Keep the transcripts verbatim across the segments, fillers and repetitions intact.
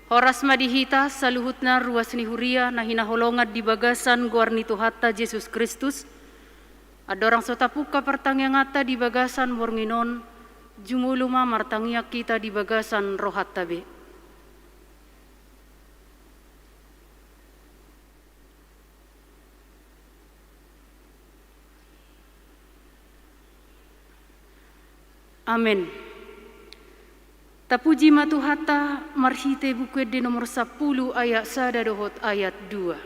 Horas ma di hita saluhutna ruas ni huria na hinaholongan di bagasan goar ni Tuhanta Jesus Kristus. Andorang so tapungka partangianganta di bagasan borngin on, jumolo ma martangiang hita di bagasan rohanta be. Amen. Tapuji ma Tuhanta marhite Buku Ende nomor sampulu ayat sada dohot ayat dua.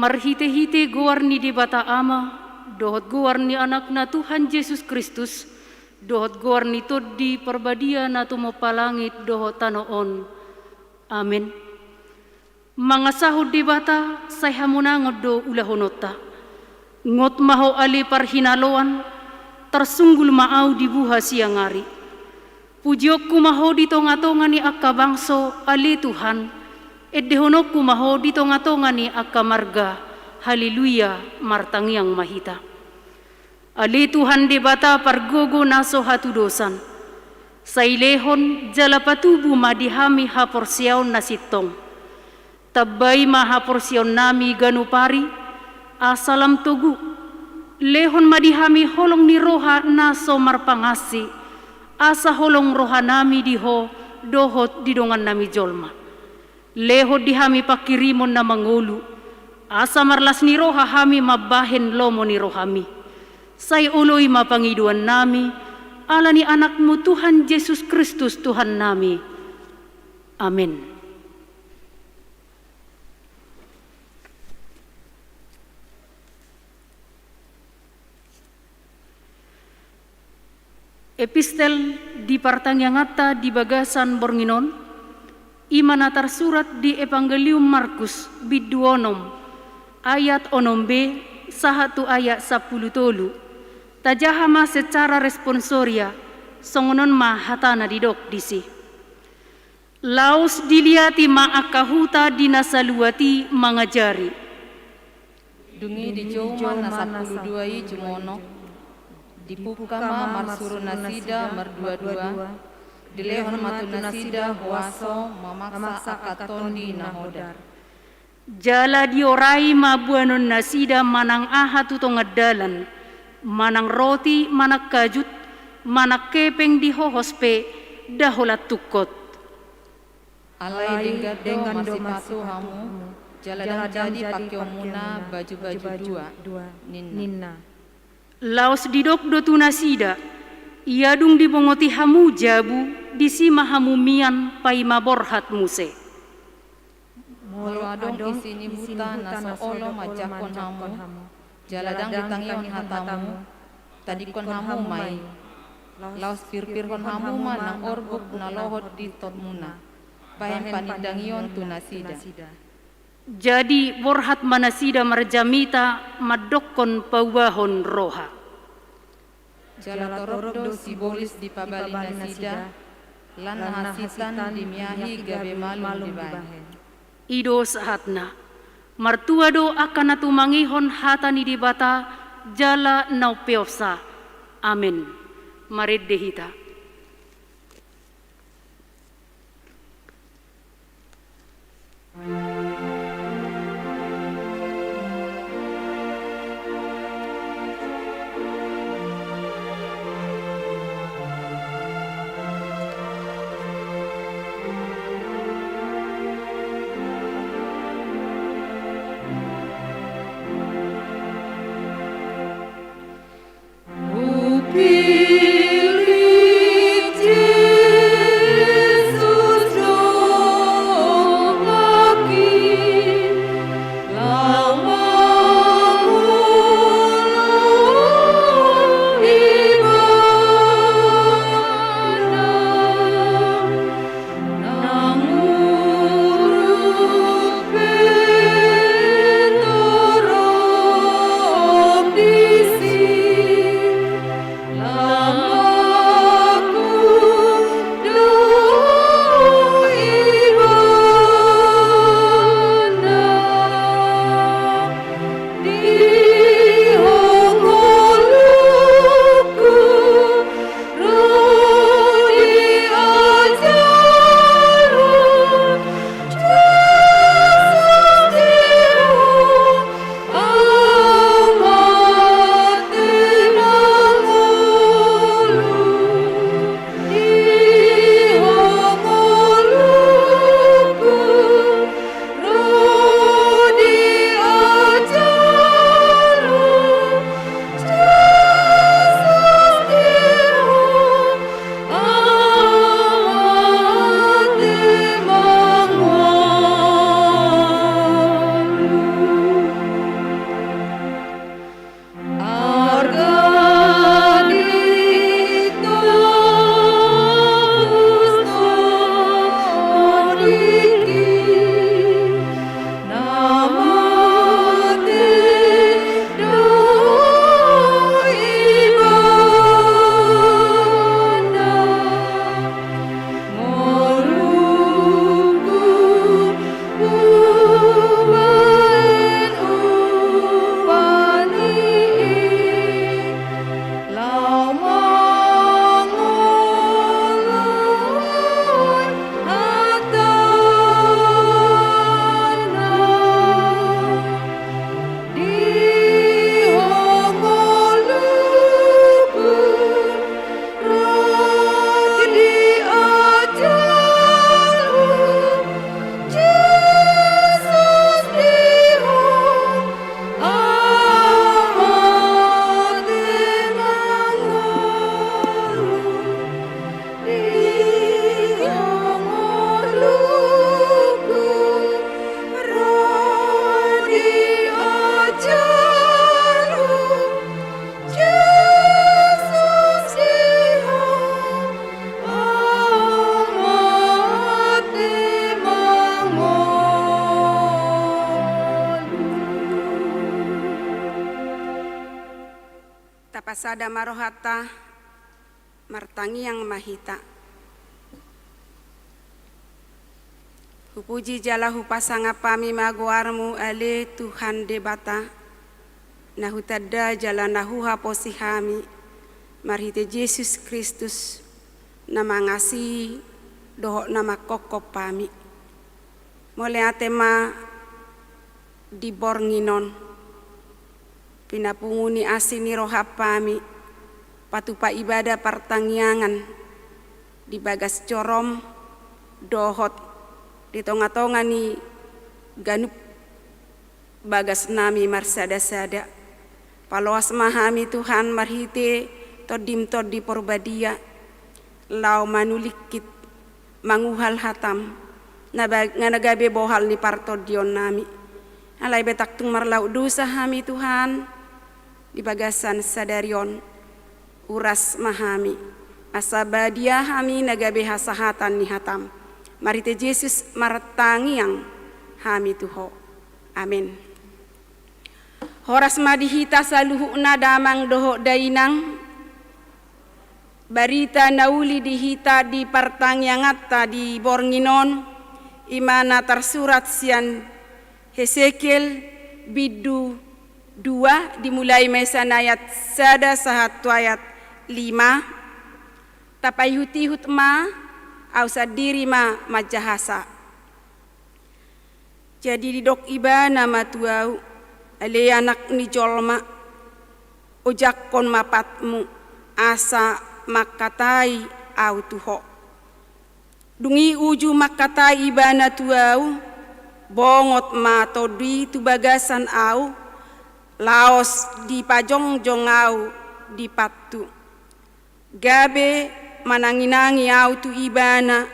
Marhite-hite goar ni Debata Ama, dohot goar ni Anakna Tuhan Jesus Kristus, dohot goar ni Tondi Parbadia na tumompa langit dohot tano on. Amen. Mangasahon Debata, sai hamonangon do ulahononta. Ngot ma ho ale parhinaloan, tarsunggul ma ahu di buha siang ari. Pujionku ma ho di tonga-tonga ni angka bangso, ale Tuhan, endehononku ma ho di tonga-tonga ni angka marga. Haleluya, martangiang ma hita. Ale Tuhan Debata pargogo na so hatudosan, sai lehon jala patubu ma di hami haporseaon na sintong. Tambai ma haporseaonnami ganup ari, asa lam togu. Lehon ma di hami holong ni roha na so marpangansi, asa holong rohanami di Ho dohot di dongannami jolma. Lehon di hami pangkirimon na mangolu, asa marlas ni roha hami mambahen lomo ni rohami. Sai oloi ma pangidoannami, ala ni Anakmu Tuhan Jesus Kristus Tuhannami. Amen. Epistel di partangianganta di bagasan borngin on, i ma na tarsurat di Evangelium Markus, bindu onom, ayat onom b sahat tu ayat sampulu tolu. Tajaha ma secara responsoria, songon on ma hata na didok disi. Laos diliati ma angka huta di na saluat i mangajari. Dung i dijou ma na sampulu dua i jumonok, dipungka ma marsuru nasida mardua-dua, dilehon ma tu nasida huaso mamaksa angka tondi na hodar. Jala diorai ma boanonnasida manang aha tu tongan dalan, manang roti, manang kajut, manang kepeng di hohos pe, nda holan tungkot. Alai denggan do marsipatu hamu, jala ndang jadi pakeonmuna baju-baju dua, ninna. Laos didok do tu nasida, Ia dung dibongoti hamu jabu, disi ma hamu mian paima borhat muse. Molo adong isi ni huta na so olo manjangkon hamu, jala ndang ditangihon hatamu, tadingkon hamu ma i. Laos pirpirhon hamu ma nang orbuk na lohot di totmuna, bahen panindangion tu nasida. Jadi borhat ma nasida marjamita mandokkon paubahon roha. Jala torop do sibolis dipabali nasida, lan na hansitan dimiahi gabe malum dibahen. I do sahatna. Martua do angka na tumangihon hata ni Debata jala na umpeopsa. Amen. Marende hita. Tapasada ma rohanta, martangiang ma hita. Hupuji jala hupasangap hami ma goarmu ale Tuhan Debata, na hutanda jala na huhaposi hami, marhite Jesus Kristus, na mangasihi dohot na manghophop hami. Mauliate ma di borngin on. Pinapungu ni asi ni roham hami, patupa ibada partangiangan di bagas jorom dohot di tonga-tonga ni ganup bagasnami marsada-sada. Paloas ma hami Tuhan marhite Tondim Tondi Porbadia, laho manulingkit, manguhal hatam, na ba-, na gabe bohal ni partondionnami. Alai bahen tung marlaok dosa hami Tuhan, di bagasan sadari on, uras ma hami, asa badia hami na gabe hasahatan ni hatam. Marhite Jesus martangiang hami tu Ho. Amen. Horas ma di hita saluhutna damang dohot dainang. Barita na uli di hita di partangianganta di borngin on, i ma na tarsurat sian Hesekiel bindu dua, dimulai ma sian ayat sada sahat tu ayat lima. Tapaihut-ihut ma, au sandiri ma manjahasa. Jadi didok Ibana ma tu ahu: Ale anak ni jolma, ojakhon ma patmu, asa mangkatai Ahu tu ho. Dung i uju mangkatai Ibana tu ahu: Bongot ma tondi tu bagasan Ahu, laos dipajongjong Ahu di pathu. Gabe manangi-nangi Ahu tu Ibana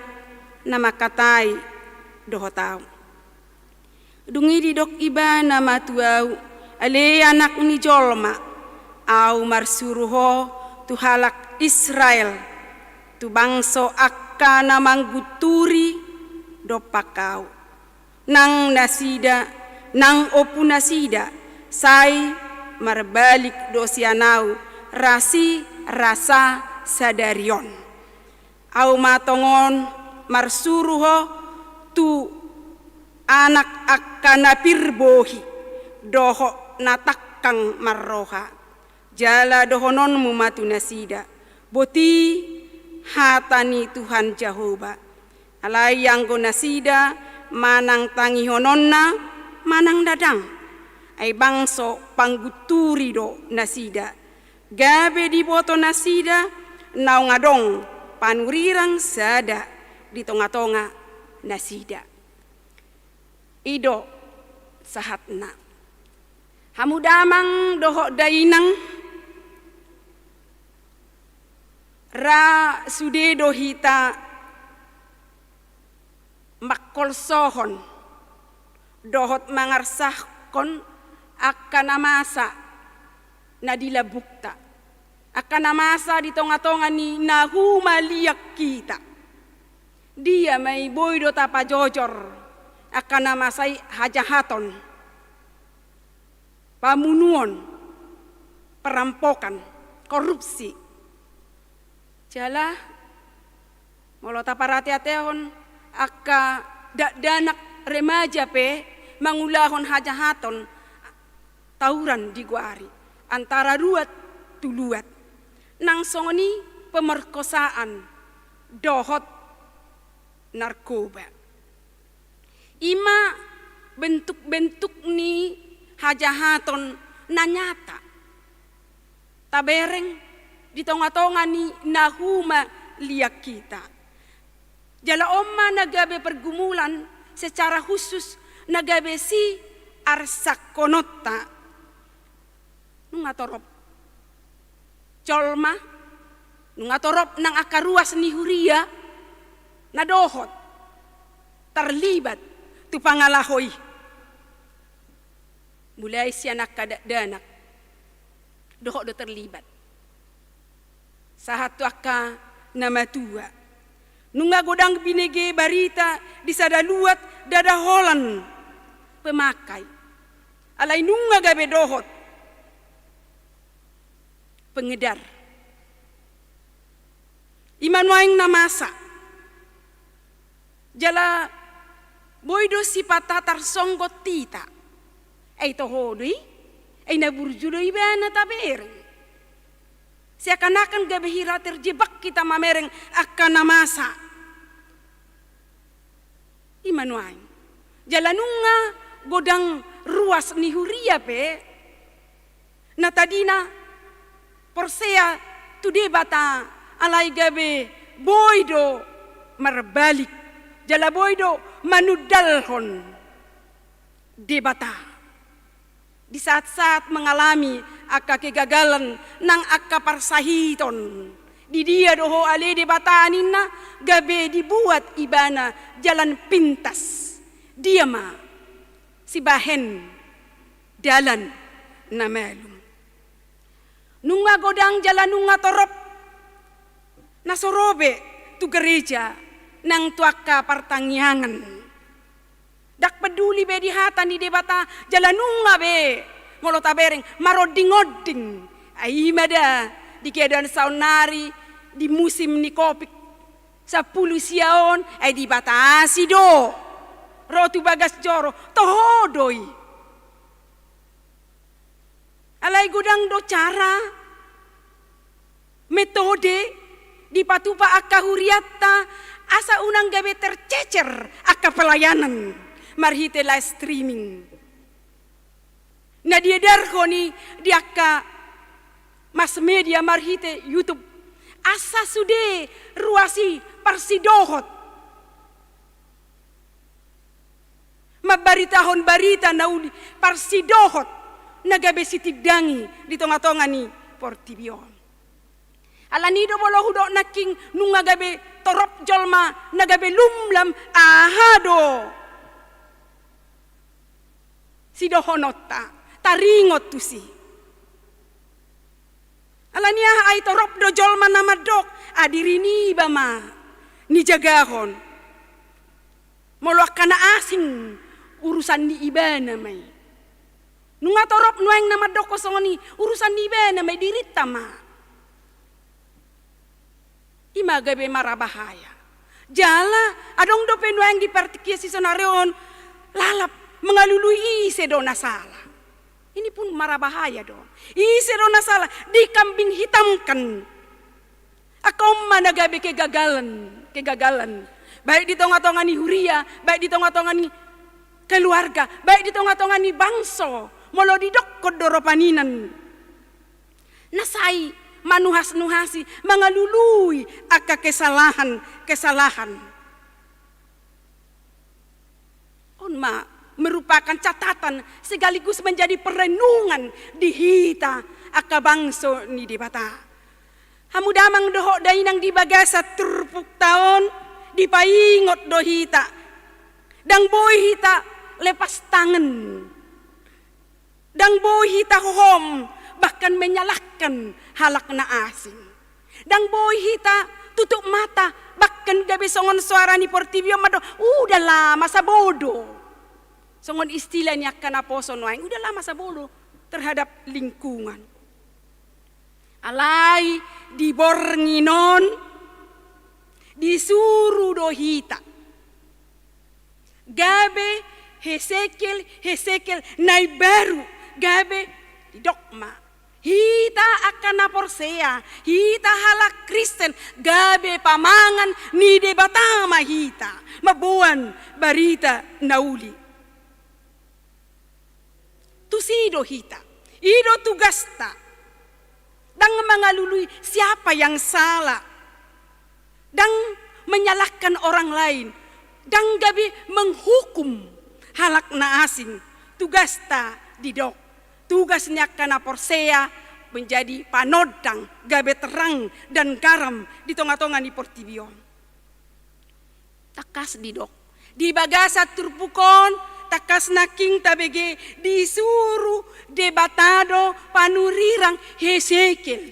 na mangkatai dohot Ahu. Dung i didok Ibana ma tu ahu: Ale anak ni jolma, Ahu marsuru ho tu halak Israel, tu bangso angka na manggunturi dompak Ahu. Nang nasida, nang ompu nasida, sai marbalik do sian Ahu rasirasa sadari on. Ahu ma tongon marsuru ho tu anak angka na pir bohi dohot na tangkang marroha. Jala dohononmu ma tu nasida: Boti hata ni Tuhan Jahowa. Alai anggo nasida manang tangihononna manang ndang, ai bangso panggunturi do nasida. Gabe diboto nasida naung adong panurirang sada di tonga-tonga nasida. I do sahatna. Hamu damang dohot dainang, ra sude do hita mangkolsohon dohot mangarsahon angka na masa na di lambungta, angka na masa di tonga-tonga ni na humaliang hita. Dia ma i boi do tapajojor angka na masa i hajahaton, pamunuon, perampokan, korupsi. Jala molo taparate-atehon angka dakdanak remaja pe mangulahon hajahaton, tawuran digoari antara ruat tu luat. Nang songon i pemerkosaan dohot narkoba. I ma bentuk-bentuk ni hajahaton na nyata tabereng di tonga-tonga ni na humaliang hita. Jala on ma na gabe pergumulan secara khusus na gabe siarsahononta. Nunga torop jolma, nunga torop nang angka ruas ni huria na dohot terlibat tu pangalaho i. Mulai sian angka dakdanak dohot do terlibat sahat tu angka na matua. Nunga godang binege barita di sada luat, ndada holan pemakai. Alai nunga gabe dohot pengedar. I ma nuaeng na masa. Jala boi do sipata tarsonggot hita. Ai toho do i, ai na burju do ibana tabereng. Seakan-akan gabe hira terjebak hita mamereng angka na masa. I ma nuaeng. Jala nunga godang ruas ni huria pe na tadina porsea tu Debata, alai gabe boi do marbalik, jala boi do manundalhon Debata. Di saat-saat mengalami angka kegagalan nang angka parsahiton. Di dia do ho ale Debata ninna, gabe dibuat ibana jalan pintas. Dia ma sibahen dalan na malum. Nunga godang jala nunga torop na so ro be tu gereja nang tu angka partangiangan. Ndang peduli be di hata ni Debata jala nunga be molo tabereng maronding-onding. Ai i ma da di keadaan saonnari di musim ni Covid sampulu sia on, ai dibatasi do ro tu bagas joro, toho do i. Alai godang do cara, metode dipatupa angka huriatta asa unang gabe tercecer angka pelayanan marhite live streaming na diedarhon i di angka mass media marhite YouTube, asa sude ruas i parsidohot mambaritahon barita na uli, parsidohot na gabe sitindangi di tonga-tonga ni portibi on. Alani do molo hudok nangkin, nunga gabe torop jolma na gabe lumlam, aha do sidohononta, taringot tusi. Alani aha? Ai torop do jolma na mandok, a, diri niba ma nijagahon. Molo angka na asing, urusan ni ibana ma i. Nunga torop nuaeng na mandokkon songon i, urusan ni ibana ma i, dirinta ma. I ma gabe marabahaya. Jala adong dope nuaeng di partingkian sisonari on lalap mangalului ise do na sala. Ini pun marabahaya do. Ise do na sala, dikambing hitamkan. Angka on ma na gabe kegagalan, kegagalan. Baik di tonga-tonga ni huria, baik di tonga-tonga ni keluarga, baik di tonga-tonga ni bangso. Molo didokkon do ro paninan na sai manuhas-nuhasi, mangalului angka kesalahan-kesalahan. On ma merupakan catatan sekaligus menjadi perenungan di hita angka bangso ni Debata. Hamu damang dohot dainang, di bagasan turpukta on dipaingot do hita. Ndang boi hita lepas tangan. Ndang boi hita hohom, bahkan menyalahkan halak na asing. Ndang boi hita tutup mata, bahkan gabe songon soara ni portibi on mandok, udahlah, masa bodoh. Songon istilah ni angka naposo nuaeng, udahlah, masa bodoh terhadap lingkungan. Alai di borngin on disuru do hita gabe Hesekiel, Hesekiel na imbaru, gabe didok ma, hita angka na porsea, hita halak Kristen, gabe pamangan ni Debata ma hita, mamboan barita na uli. Tusi do hita. I do tugasta. Ndang mangalului siapa yang salah. Ndang menyalahkan orang lain. Ndang gabe menghukum halak na asing. Tugasta didok. Tugas ni angka na porsea menjadi panondang, gabe terang dan garam di tonga-tonga ni portibi on. Tangkas didok. Di bagasan turpuk on, tangkas nangkin tabege disuru Debata do panurirang Hesekiel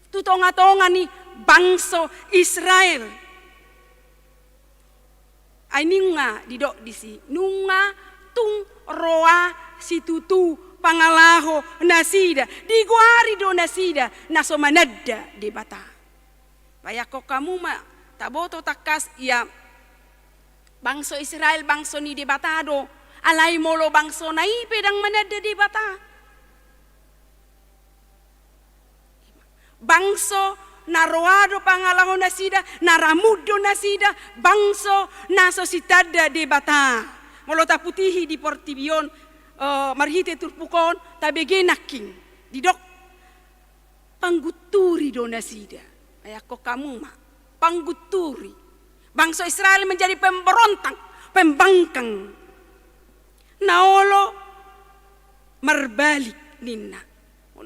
tu tonga-tonga ni bangso Israel. Ai nunga didok disi, nunga tung roa situtu pangalaho nasida, digoari do nasida na so mananda Debata. Bayangkon hamu ma, taboto tangkas ia bangso Israel bangso ni Debata do, alai molo bangsona i pe ndang mananda Debata. Bangso na roa do pangalaho nasida, na ramut do nasida, bangso na so sitanda Debata. Molo taputihi di portibi on, eh, marhite turpuk on, tabege nangkin didok, panggunturi do nasida. Bayangkon hamu ma, panggunturi. Bangso Israel menjadi pemberontak, pembangkang. Na olo marbalik ninna.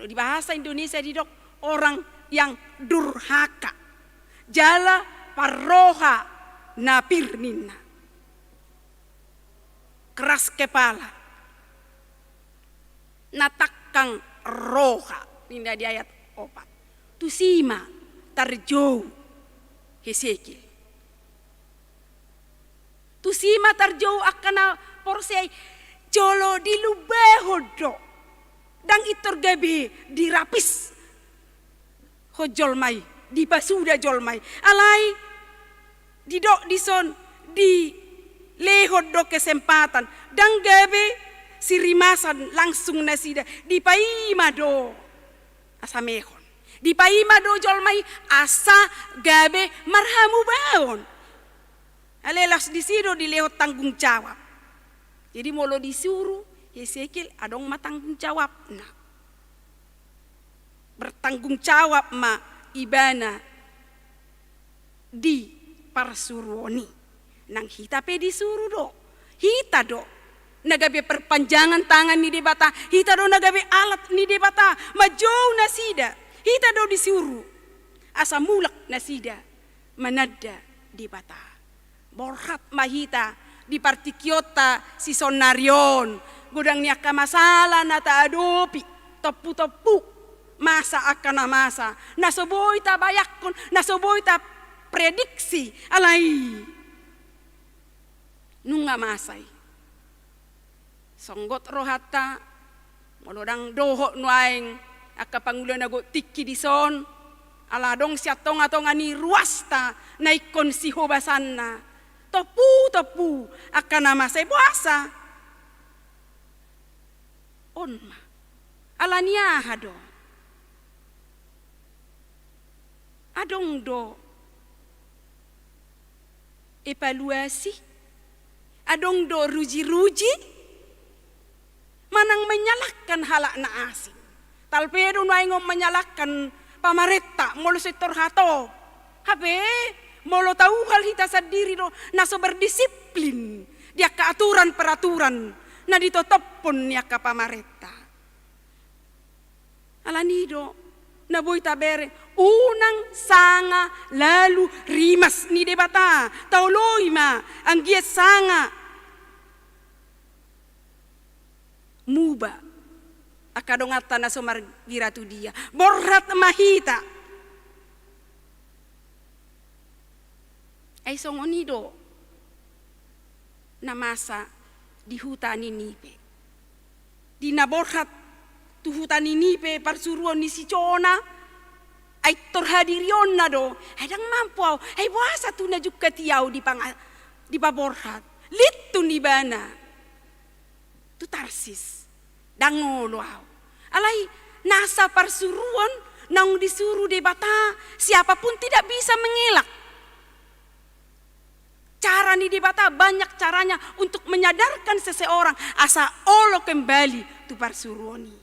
Di bahasa Indonesia didok orang yang durhaka, jala parroha na pir ninna. Keras kepala, na tangkang roha, ninna di ayat opat. Tusi ma tarjou Hesekiel. Tusi ma tarjou angka na porsea i, jolo dilumbahon do. Ndang pintor gabe dirapis ho jolma i, dipasuda jolma i. Alai didok dison, dilehon do kesempatan, ndang gabe sirimasan langsung nasida, dipaima do asa mehon. Dipaima do jolma i asa gabe marhamubaon. Alai laos disi do dilehon tanggung jawab. Jadi molo disuru Hesekiel, adong ma tanggung jawabna. Bertanggung jawab ma ibana di parsuruon i. Nang hita pe disuru do. Hita do na gabe perpanjangan tangan ni Debata, hita do na gabe alat ni Debata manjou nasida. Hita do disuru asa mulak nasida mananda Debata. Borhat ma hita di partingkionta sisonari on, godang ni angka masalah na taadopi, tompu-tompu masa angka na masa, na so boi tabayangkon, na so boi taprediksi, alai nunga masa i. Songgot rohanta, molo ndang dohot nuaeng angka pangula na gok tingki dison, ala adong sian tonga-tonga ni ruasta na ingkon sihobasanna. Tompu-tompu angka na masa i, boasa? On ma. Ala ni aha do? Adong do evaluasi, adong do ruji-ruji, manang menyalahkan halak na asing. Talpe do nuaeng on menyalahkan pamarenta, molo so pintor hatop. Hape, molo tauhal hita sandiri do na so berdisiplin di angka aturan-peraturan na ditotophon ni angka pamarenta. Ala ni do na boi tabere, unang sanga lalu rimas ni Debata, taoloi ma anggiat sanga muba angka donganta na so margira tu dia. Borhat ma hita. Ai songon i do na masa di huta Ninive. Di na borhat tu huta Ninive parsuruon ni si Jona, ai pintor hadirionna do, ai ndang mampu au, ai boasa tu na jungkat i au dipanga-, dipaborhat. Lintun ibana tu Tarsis. Ndang olo au. Alai nasa parsuruon naung disuru Debata, siapapun tidak bisa mengelak. Cara ni Debata banyak caranya untuk menyadarkan seseorang asa olo kembali tu parsuruon i.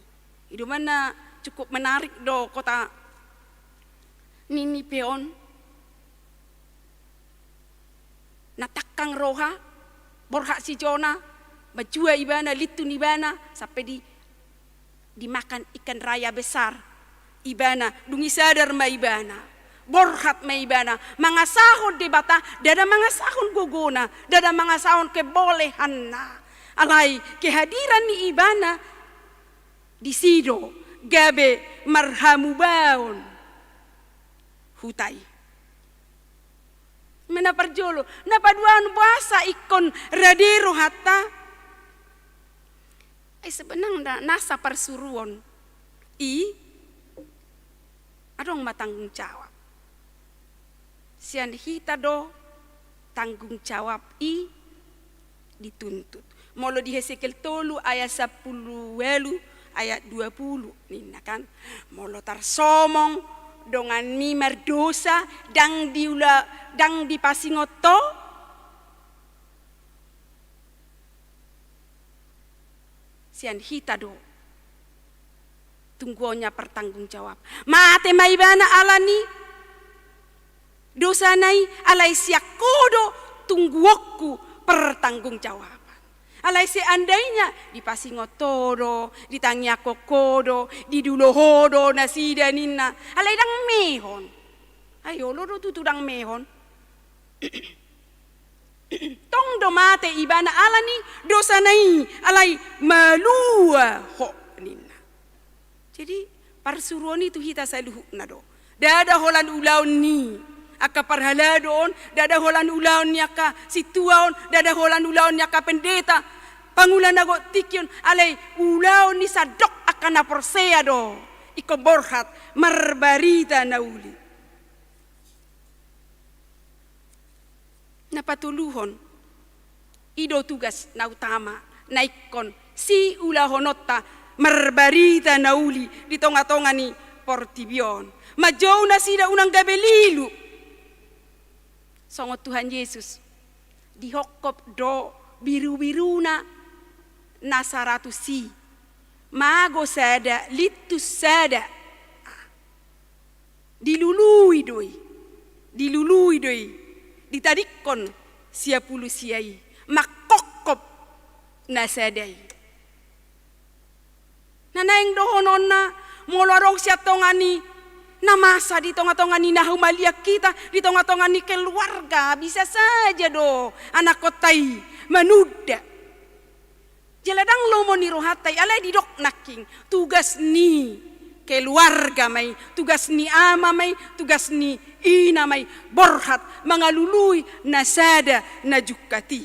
I do ma na cukup menarik do kota Ninive on. Na tangkang roha, borhat si Jona, manjua ibana, lintun ibana, sampe di, dimakan ikan raya besar ibana, dung i sadar ma ibana. Borhat ma ibana, mangasahon Debata, ndada mangasahon gogona, ndada mangasahon kebolehanna. Alai kehadiran ni ibana disi do gabe marhamubaon huta i. Ima na parjolo, na paduahon boasa ingkon rade rohanta. Ai sebenarna nasa parsuruon i adong ma tanggung jawab. Sian hita do tanggung jawab i dituntut. Molo di Hesekiel tolu ayat sampulu ualu, ayat dua pulu ninna kan, molo tarsomong donganmi mardosa, ndang diula-, ndang dipasingot ho, sian hita do tungguonnya pertanggung jawab. Mate ma ibana ala ni dosana i, alai sian ho do tungguonku pertanggung jawaban. Alai seandainya dipasingot ho do, ditangiangkon ho do, didulo ho do nasida ninna, alai ndang mehon. Ai olo do tutu ndang mehon. Tong do mate ibana ala ni dosana i, alai malua ho ninna. Jadi, parsuruon i tu hita saluhutna do. Ndada holan ulaon ni angka parhalado on, ndada holan ulaon ni angka sintua on, ndada holan ulaon ni angka pendeta, pangula na gok tingki on, alai ulaon ni sandok angka na porsea do. Ingkon borhat marbarita na uli. Na patoluhon, i do tugas na utama na ingkon siulahononta marbarita na uli di tongatonga ni portibi on. Manjou nasida unang gabe lilu. Songon Tuhan Jesus, dihophop do birubiruna na saratus i, mago sada, lintus sada. Dilului do i, dilului do i, ditadingkon sia pulu sia i, manghophop na sada i. Na naeng dohononna, molo adong sian tonga ni na masa di tongatonga ni na humaliang hita, di tongatonga ni keluarga, bisa saja do anakkonta i manunda. Jala ndang lomo ni rohanta i, alai didok nangkin, tugas ni keluarga ma i, tugas ni ama ma i, tugas ni ina ma i, borhat mangalului na sada na jungkat i.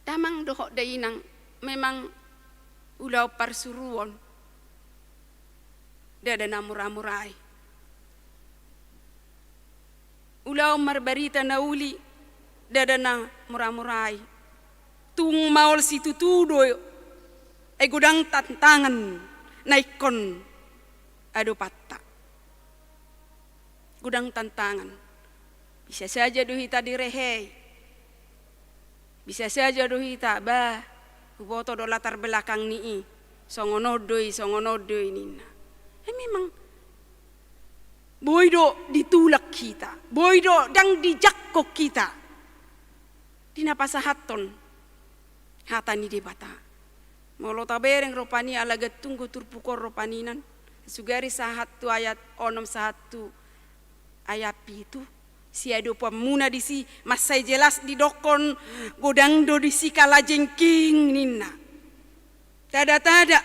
Damang dohot dainang, memang ulaon parsuruon ndada na muramura i. Ulaon marbarita na uli ndada na muramura i. Tung maol situtu do, ai godang tantangan na ingkon adopanta. Godang tantangan. Bisa saja do hita direhei. Bisa saja do hita, bah, huboto do latar belakang ni i, songon on do i, songon on do i ninna. E, memang boi do ditulak hita, boi do ndang dijangkon hita di na pasahathon hata ni Debata. Molo tabereng rupani ala gantung do turpuk on rupaninan, sugari sahat tu ayat onom sahat tu ayat pitu, siadopanmuna disi, mansai jelas didokkon, godang do disi kalajengking ninna. Tanda-tanda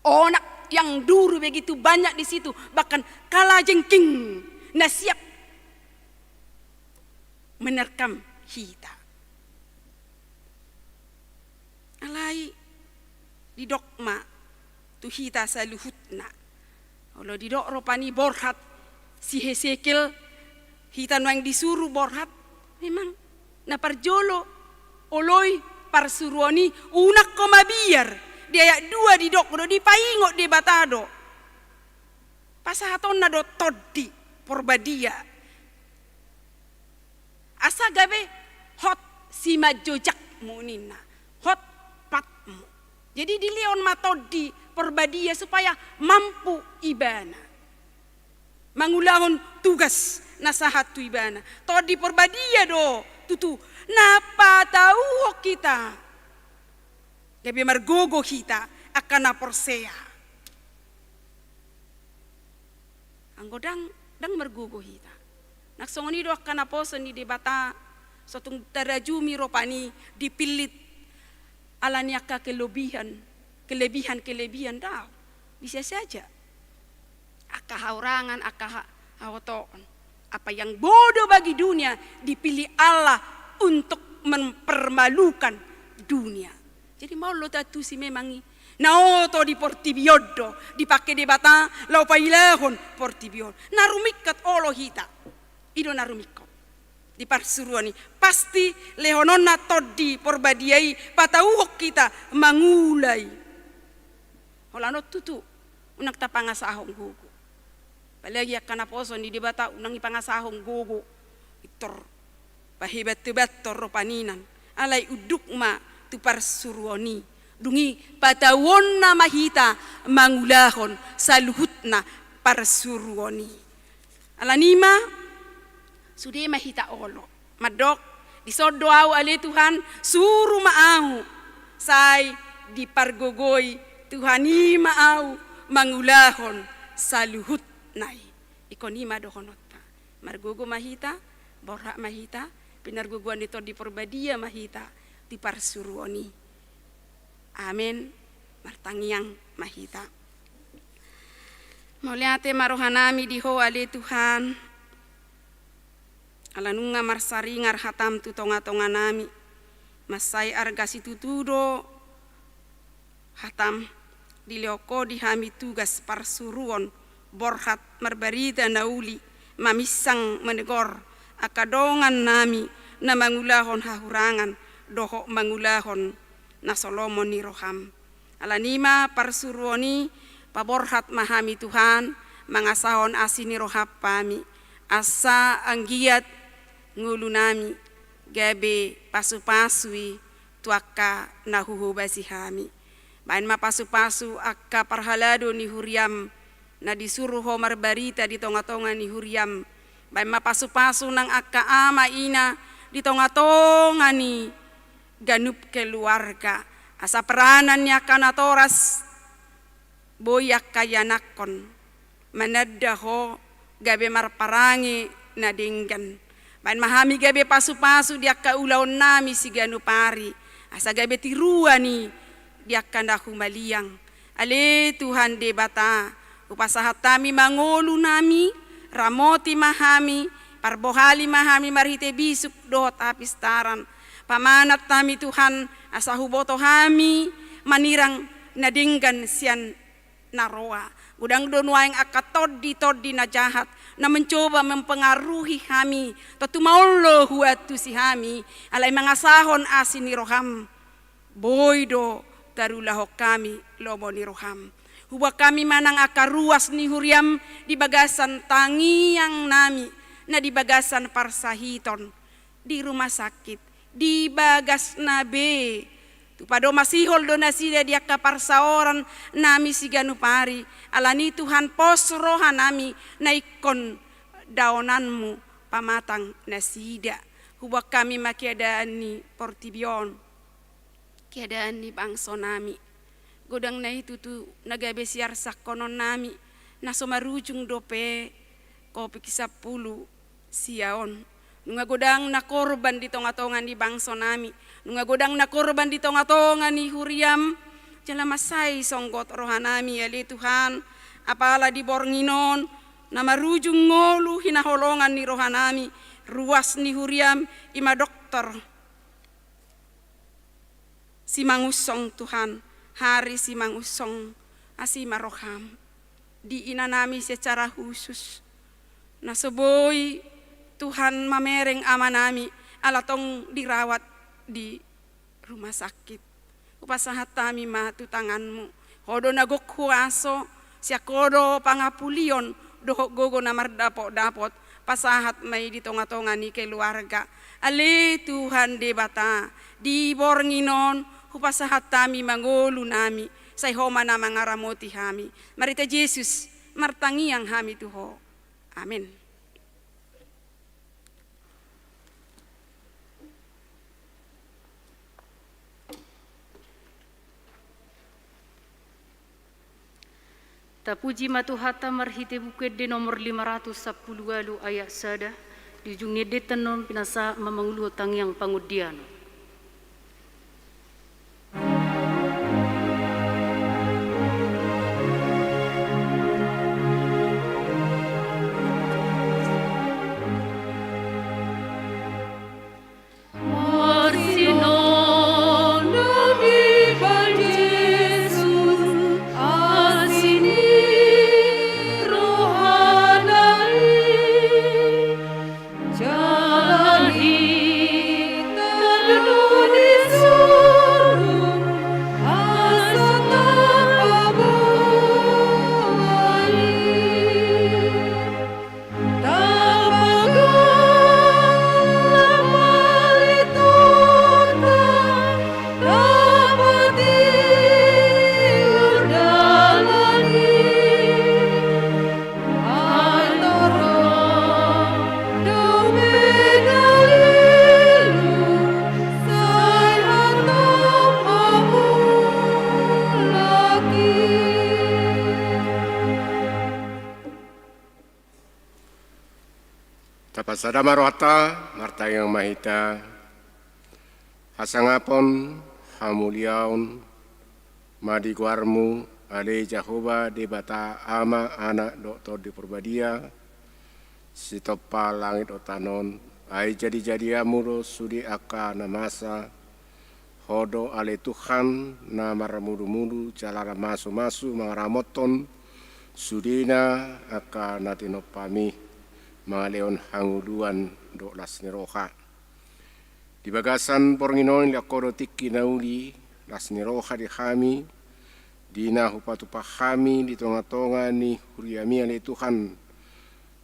onak yang duru begitu banyak di situ, bahkan kalajengking na siap menerkam hita. Alai didok ma tu hita saluhutna. Olo didok rupani borhat si Hesekiel, hita nuaeng disuru borhat, memang na parjolo, oloi parsuruon i, unang ho mabiar. Di ayat dua didok do, dipaingot Debata do. Pasahatonna do Tondi Porbadia. Asa gabe hot simanjojakmu ninna, hot patmu. Jadi dilehon ma Tondi Porbadia supaya mampu ibana mangulahon tugas na sahat tu ibana. Tondi Porbadia do tutu na patauhon hita gabe margogo hita angka na porsea. Anggo ndang, ndang margogo hita. Nang songon i do angka naposo ni Debata, so tung tarajumi rupani dipillit ala ni angka kelebihan, kelebihan-kelebihan, daong. Bisa saja angka hahurangan, angka ha-, haotoon. Apa yang bodoh bagi dunia dipilih Allah untuk mempermalukan dunia. Jadi maol do taantusi memang i. Na oto di portibi on do dipangke Debata laho pailahon portibi on. Na rumingkot olo hita. I do na rumingkot di parsuruon i. Pasti lehononna Tondi Porbadia i patauhon hita mangula i. Holan on tutu, unang tapangasahon gogo. Apalagi angka naposo ni Debata, unang dipangasahon gogo. Pintor pahebat-hebatan rupaninan. Alai unduk ma tu parsuruon i. Dung i patauonna ma hita mangulahon saluhutna parsuruon i. Ala ni i ma, sude ma hita olo. Mandok, Dison do ahu ale Tuhan, suru ma ahu, sai dipargogoi Tuhan i ma ahu mangulahon saluhutna i. Ingkon i ma dohononta. Margogo ma hita, borhat ma hita, pinargogoan ni Tondi Porbadia ma hita di parsuruon i. Amen. Martangiang ma hita. Mauliate ma rohanami di Ho ale Tuhan. Ala nunga marsaringar hatam tu tongatonganami. Mansai arga situtu do hatam dilehon Ho di hami tugas parsuruon, borhat marbarita na uli, maminsang manegor angka dongannami na mangulahon hahurangan dohot mangulahon na so lomo ni roham. Alani i ma parsuruon i, paborhat ma hami Tuhan, mangasahon asi ni roham hami, asa anggiat ngolunami gabe pasupasu i tu angka na huhobasi hami. Baen ma pasupasu angka parhalado ni huriam na disuru Ho marbarita di tongatonga ni huriam. Baen ma pasupasu nang angka ama ina di tongatonga ni ganup keluarga, asa peranan ni angka natoras, boi angka ianakhon mananda Ho gabe marparange na denggan. Baen ma hami gabe pasupasu di angka ulaonnami siganup ari, asa gabe tiruan i di angka na humaliang. Ale Tuhan Debata, hupasahat hami ma ngolunami, ramoti ma hami, parbohali ma hami marhite bisuk dohot hapistaran. Pamanat hami Tuhan, asa huboto hami manirang na denggan sian na roa. Godang do nuaeng angka tonditondi na jahat na mencoba mempengaruhi hami. Tontu ma olo huantusi hami, alai mangasahon asi ni roham, boi do tarulahon hami lomo ni roham. Huboan hami ma nang angka ruas ni huriam di bagasan tangiangnami na di bagasan parsahiton, di rumah sakit, di bagasna be. Tupa do masihol do nasida di angka parsaorannami siganup ari. Alani i Tuhan, pos rohanami na ingkon daonanmu pamatang nasida. Huboan hami ma keadaan ni portibi on, keadaan ni bangsonami. Godang na i tutu na gabe siarsangkononnami, na so marujung dope Covid sampulu sia on. Nunga godang na korban di tongatonga ni bangsonami, nunga godang na korban di tongatonga ni huriam. Jala mansai songgot rohanami ale Tuhan, apala di borngin on na marujung ngolu hinaholongan ni rohanami, ruas ni huriam, i ma dokter Simangunsong Tuhan, Hari Simangunsong, asi ma roham di inanami secara khusus, na so boi Tuhan mamereng amanami ala tong dirawat di rumah sakit. Hupasahat hami ma tu tanganmu. Ho do na gok huaso, sian Ho do pangapulion dohot gogo na mardapotdapot. Pasahat ma i di tongatonga ni keluarga. Ale Tuhan Debata, di borngin on hupasahat hami ma ngolunami, sai Ho ma na mangaramoti hami. Marhite Jesus martangiang hami tu Ho. Amen. Tapuji ma Tuhanta marhite Buku Ende nomor lima ratus sampulu ualu ayat sada, di ujung ni endenta on pinasahat ma manguluhon tangiang pangondianon. Sada ma rohanta, martangiang ma hita. Hasangapon, hamuliaon ma di goarmu, ale Jahowa Debata, Ama, Anak dohot Tondi Porbadia, sitompa langit dohot tano on. Ai jadi-jadianmu do sude angka na masa. Ho do ale Tuhan na marmudu-mudu jala na masu-masu mangaramothon sudena angka na tinompami mangalehon hangoluan dohot las ni roha. Di bagasan borngin on dilehon Ho do tingki na uli, las ni roha di hami, di na hupatupa hami di tonga-tonga ni huriami ale Tuhan,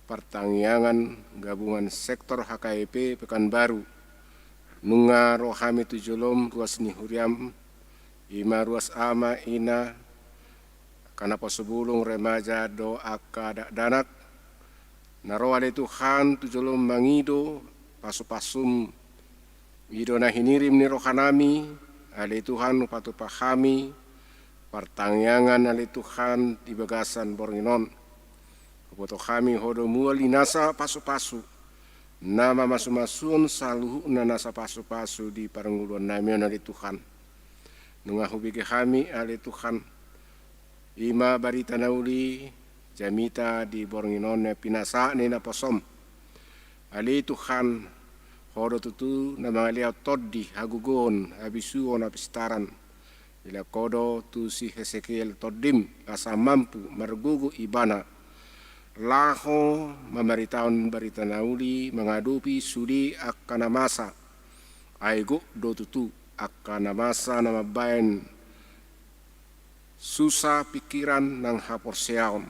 partangiangan gabungan sektor H K I P Pekanbaru. Nunga ro hami tu jolom ruas ni huriam, i ma ruas ama, ina, angka naposo bulung, remaja dohot angka dakdanak, na ro ale Tuhan tu jolom mangido pasu-pasum. I do na hinirim ni rohanami, ale Tuhan, hupatupa hami partangiangan ale Tuhan di bagasan borngin on. Huboto hami Ho do mual di nasa pasu-pasu na mamasu-masuhon saluhutna nasa pasu-pasu di parngoluannami on ale Tuhan. Nunga hubege hami ale Tuhan, i ma barita na uli jamita di borngin on na pinasahat ni naposom. Ale Tuhan, Ho do tutu na mangalehon tondi, hagogoon, habisuhon, hapistaran. Dilehon Ho do tu si Hesekiel tondim asa mampu margogo ibana laho mamaritahon barita na uli mangadopi sude angka na masa. Ai gok do tutu angka na masa na mambahen susa pingkiran nang haporseaon.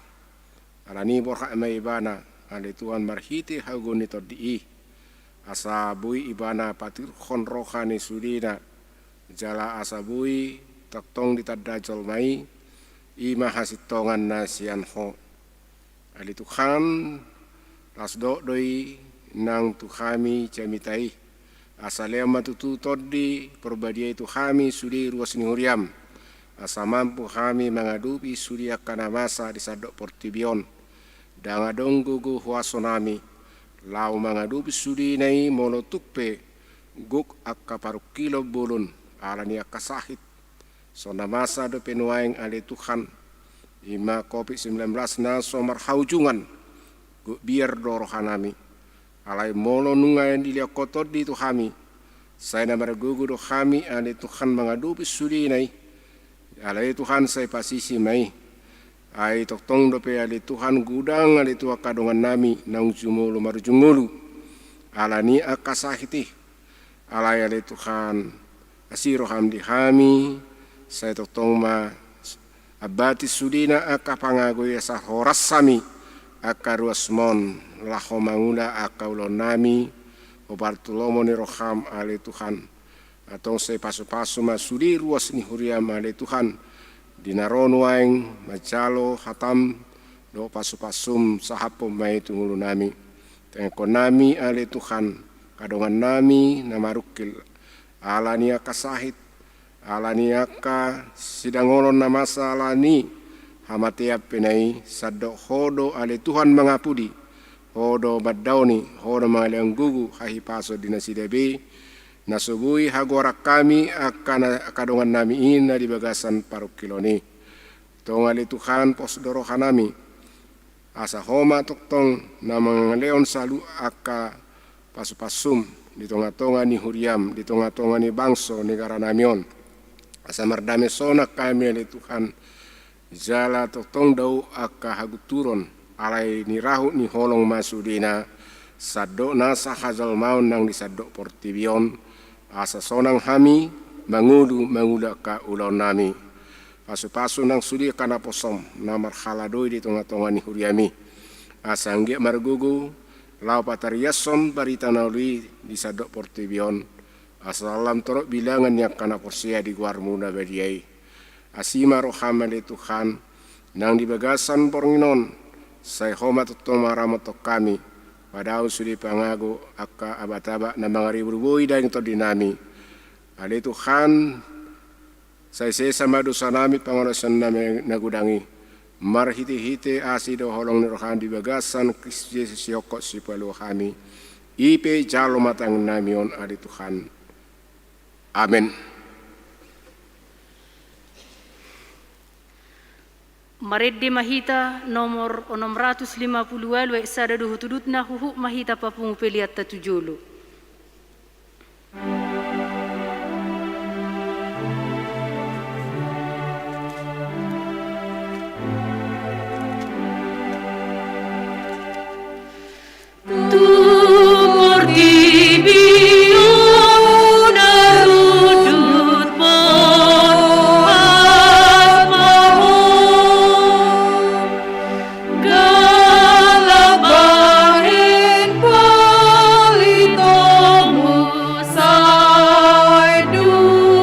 Alani borhat ma ibana ale Tuhan marhite hagogoon ni tondi i, asa boi ibana patiruhon roha ni sudena, jala asa boi tongtong ditanda jolma i, i ma hasintongan na sian Ho. Ale Tuhan, las dohot do i nang tu hami jamita i. Asa lehon ma tutu Tondi Porbadia i tu hami sude ruas ni huriam, asa mampu hami mangadopi sude angka na masa di sandok portibi on. Ndang adong gogo huasonami laho mangadopi sudena i molo tung pe gok angka parungkilon bolon ala ni angka sahit. Songon na masa dope nuaeng ale Tuhan, i ma covid sembilan belas na so marhaujungan, gok biar do rohanami. Alai molo nunga dilehon Ho tondi tu hami, sai na margogo do hami ale Tuhan mangadopi sudena i. Ale Tuhan, sai pasisi ma i. Ai tongtong dope ale Tuhan godang ale Tuhan angka dongannami naung jumolo marujung ngolu ala ni angka sahit i. Alai ale Tuhan, asi roham di hami, sai tongtong ma ambati sudena angka pangago i asa horas hami angka ruasmon laho mangula angka ulaonnami hombar tu lomo ni roham ale Tuhan. Antong sai pasupasu ma sude ruas ni huriam ale Tuhan, di na ro nuaeng manjalo hatam dohot pasupasum, sahaphon ma i tu ngolunami. Tengkonnami ale Tuhan, angka dongannami na marungkil ala ni angka sahit, ala ni angka sidangolon na masa ala ni hamatean pe na i, sandok Ho do ale Tuhan mangapudi, Ho do mandaoni, Ho do mangalehon gogo hahipason di nasida be, na so boi hagoaran hami angka na, angka dongannami i na di bagasan parungkilon i. Tong ale Tuhan, pos do rohanami, asa Ho ma tongtong na mangalehon saluhut angka pasupasum di tongatonga ni huriam, di tongatonga ni bangso negaranami on. Asa mardame sonang hami ale Tuhan, jala tongtong dao angka hagunturon, alai nirahut ni holong ma sudena sandok nasa hajolmaon nang di sandok portibi on, asa sonang hami mangolu mangula angka ulaonnami. Pasupasu nang sude angka naposom na marhaladoi di tongatonga ni huriami, asa anggiat margogo laho patariashon barita na uli i di sandok portibi on, asa lam torop bilangan ni angka na porsea di goarmu na badia i. Asi ma roham ale Tuhan, nang di bagasan borngin on, sai Ho ma tongtong mangaramothon hami, padao sude pangago angka abat-abat na mangaribui-ribui daging tondinami. Ale Tuhan, sai sesa ma dosanami pangalaosionnami na godang i, marhitehite asi dohot holong ni roham di bagasan Kristus Jesus, sihongkop sipaluahami. I pe jalo ma tangiangnami on, ale Tuhan. Amen. Marende ma hita nomor onom ratus lima pulu ualu, ayat sada dohot udutna, huhut ma hita papungu peleanta tu jolo. Tu portibi on na rundut ma ho, galak bahen politomu sai dungohon.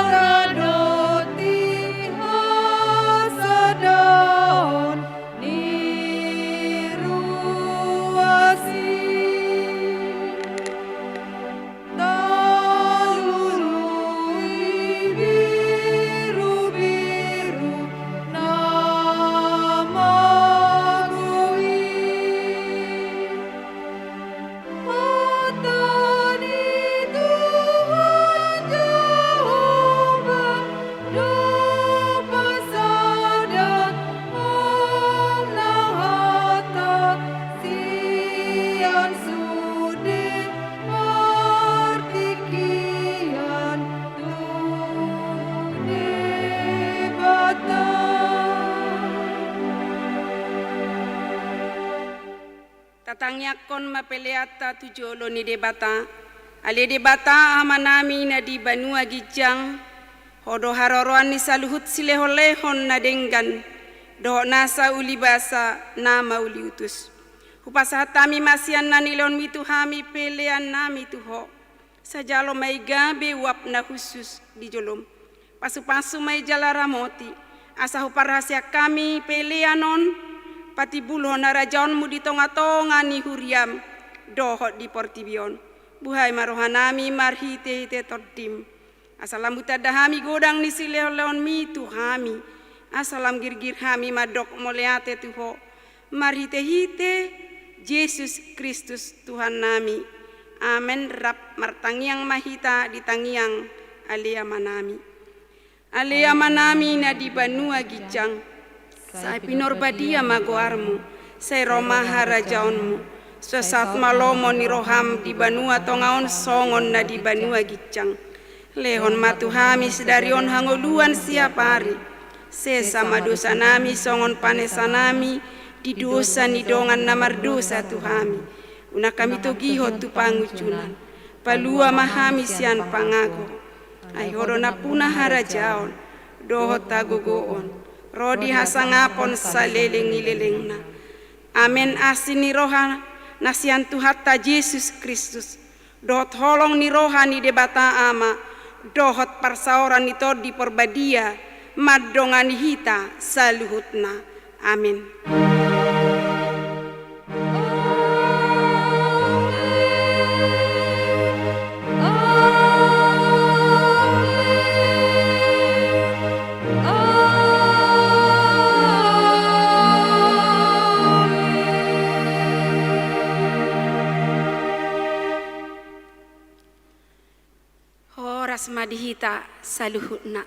Taradoti hasadaon ni ruas i. Talului birubiru na mago i. Hata ni Tuhan Jahowa do pasadan hona hata sian sude martingkian tu Debata. Tatangiangkon ma peleanta tu jolo ni Debata. Ale Debata Amanami na di banua ginjang, Ho do haroroan ni saluhut silehonlehon na denggan dohot nasa ulibasa na mauliutus. Hupasahat hami ma sian na nilehonmi tu hami peleannami tu Ho. Sai jalo ma i gabe uap na hushus di jolom. Pasupasu ma i jala ramoti, asa huparhaseang hami pelean on patimbulhon harajaonmu di tongatonga ni huriam dohot di portibi on. Buhai ma rohanami marhitehite Tondim, asa lam hutanda hami godang ni silehonlehonmi tu hami, asa lam girgir hami mandok mauliate tu Ho, marhitehite Jesus Kristus Tuhannami. Amen. Rap martangiang ma hita di tangiang Ale Amanami. Ale Amanami na di banua ginjang, sai pinarbadia ma goarmu, sai ro ma harajaonmu, sai saut ma lomo ni roham di banua tonga on songon na di banua ginjang. Lehon ma tu hami sadari on hangoluan siapari. Sesa ma dosanami songon panesanami di dosa ni dongan na mardosa tu hami. Unang hami togihon tu pangunjunan. Palua ma hami sian pangago. Ai Ho do nampuna harajaon dohot hagogoon ro di hasangapon saleleng ni lelengna. Amen. Asi ni roha na sian Tuhanta Jesus Kristus, dohot holong ni roha ni Debata Ama, dohot parsaoran ni Tondi Parbadia mandongani hita saluhutna. Amen. Horas ma di hita saluhutna.